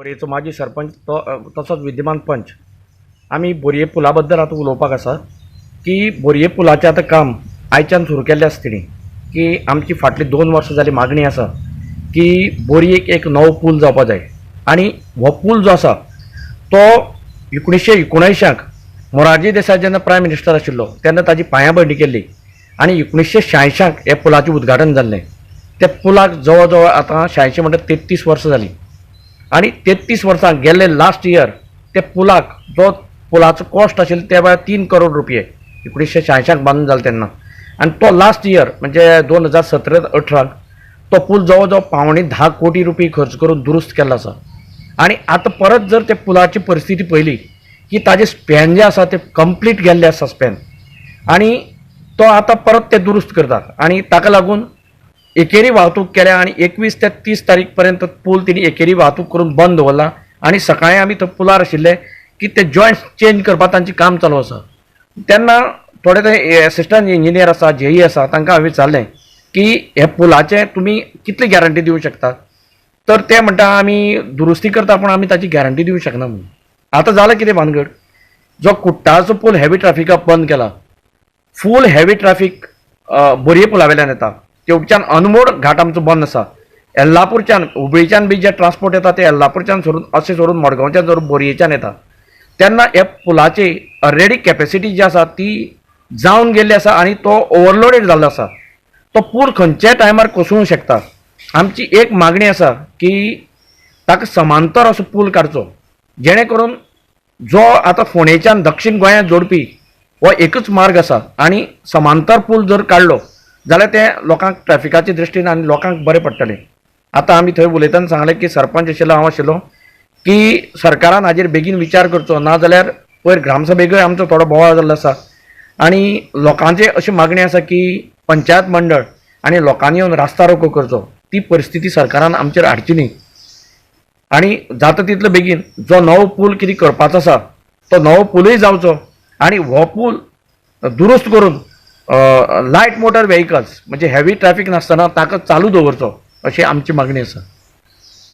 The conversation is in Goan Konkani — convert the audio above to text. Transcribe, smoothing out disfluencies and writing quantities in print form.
बोरयेचो माजी सरपंच तो तसोच विद्यमान पंच. आमी बोरये पुला बद्दल आतां उलोवपाक आसा की बोरये पुलाचें आतां काम आयच्यान सुरू केल्लें आसा तेणी, की आमची फाटली 2 वर्सां जाली मागणी आसा की बोरयेक एक नवो पूल जावपा जाय. आनी हो पूल जो आसा तो 1979 मोरारजी देसाय जेन्ना प्रायम मिनिस्टर आशिल्लो तेन्ना ताजी पांयाभरणी केल्ली आनी 1986 ह्या पुलाचें उद्घाटन जाल्लें. त्या पुलाक जवळ जवळ आतां 86 म्हणटा 33 वर्सां जालीं आनी 33 वर्सां गेल्ले लास्ट इयर त्या पुलाक जो पुलाचो कॉस्ट आशिल्लो त्या वेळार 3 करोड रुपये 1986 बांदून जालो तेन्ना, आनी तो लास्ट इयर म्हणजे 2017-18 तो पूल जवळ जवळ 9.75 कोटी रुपये खर्च करून दुरुस्त केल्लो आसा. आनी आतां परत जर त्या पुलाची परिस्थिती पळयली की ताजे स्पॅन जे आसा ते कंप्लीट गेल्ले आसा स्पॅन, आनी तो आतां परत ते दुरुस्त करतात आनी ताका लागून एकेरी वाहतूक केल्या आनी 21 ते 30 तारीख पर्यंत पूल तिणी एकेरी वाहतूक करून बंद दवरला. आनी सकाळीं आमी थंय पुलार आशिल्ले की ते जॉयंट्स चेंज करपाक तांचें काम चालू आसा. तेन्ना थोडे ते एसिस्टंट इंजिनियर आसा, जेई आसा, तांकां हांवें विचारलें की हे पुलाचें तुमी कितली गॅरंटी दिवं शकता, तर ते म्हणटा आमी दुरुस्ती करता पूण आमी ताची गॅरंटी दिवं शकना म्हणून. आतां जालें कितें भानगड, जो कुट्टाळचो पूल हेवी ट्राफिकाक बंद केला, फूल हेवी ट्राफीक बोरये पुला वयल्यान येता, तेवच्यान अनमोड घाट आमचो बंद आसा. येल्लापूरच्यान हुबळीच्यान बी जे ट्रान्सपोर्ट येता ते येल्लापूरच्यान सोडून अशें सोडून मडगांवच्यान सोडून बोरयेच्यान येता. तेन्ना ह्या पुलाची ऑलरेडी कॅपेसिटी जी आसा ती जावन गेल्ली आसा आनी तो ओवरलोडेड जाल्लो आसा. तो पूल खंयच्याय टायमार कोसळूंक शकता. आमची एक मागणी आसा की ताका समांतर असो पूल काडचो जेणे करून जो आतां फोंडेच्यान दक्षीण गोंयांत जोडपी हो एकूच मार्ग आसा आनी समांतर पूल जर काडलो जाल्यार ते लोकांक ट्रॅफिकाचे दृश्टीन आनी लोकांक बरें पडटलें. आतां आमी थंय उलयतना सांगलें की सरपंच आशिल्लो हांव आशिल्लो की सरकारान हाजेर बेगीन विचार करचो, ना जाल्यार पयर ग्रामसभेकय आमचो थोडो बोवाळ जाल्लो आसा आनी लोकांचे अशी मागणी आसा की पंचायत मंडळ आनी लोकांनी येवन रास्ता रोको करचो. ती परिस्थिती सरकारान आमचेर हाडची न्ही आनी जाता तितलो बेगीन जो नवो पूल कितें करपाचो आसा तो नवो पूलय जावचो आनी हो पूल दुरुस्त करून लायट मोटर व्हेकल्स म्हणजे हेवी ट्रॅफिक नासतना ताका चालू दवरचो अशी आमची मागणी आसा.